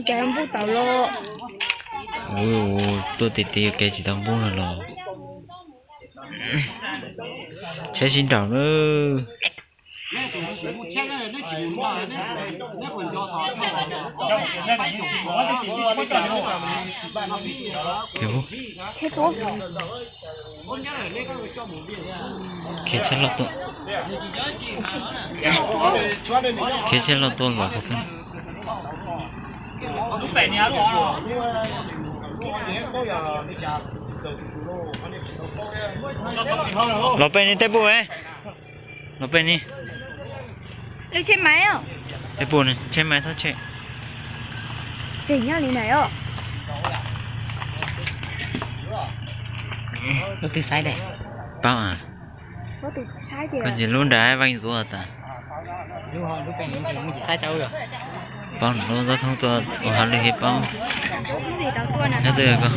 Cas npub tau los. Ua, tuaj tiag tiag, kev tsis tau npub no los. Tshaib sib nraus na. Khiav tshaj loj tuaj. Khiav tshaj loj tuaj los. Los pem ni tej puj, los pem ni. Lub tsheb maiv os. Tej puj ni tsheb maiv txhob tshem. Tseem nyob li ntawd os. Tus twg xaiv de? Paub a. Tus twg xaiv tias. Koj ces lub nrad Vaj Ntxuav tas. Paub lub zaub thoob tuaj ua hav lwg hiv paub. Nyob twg ko.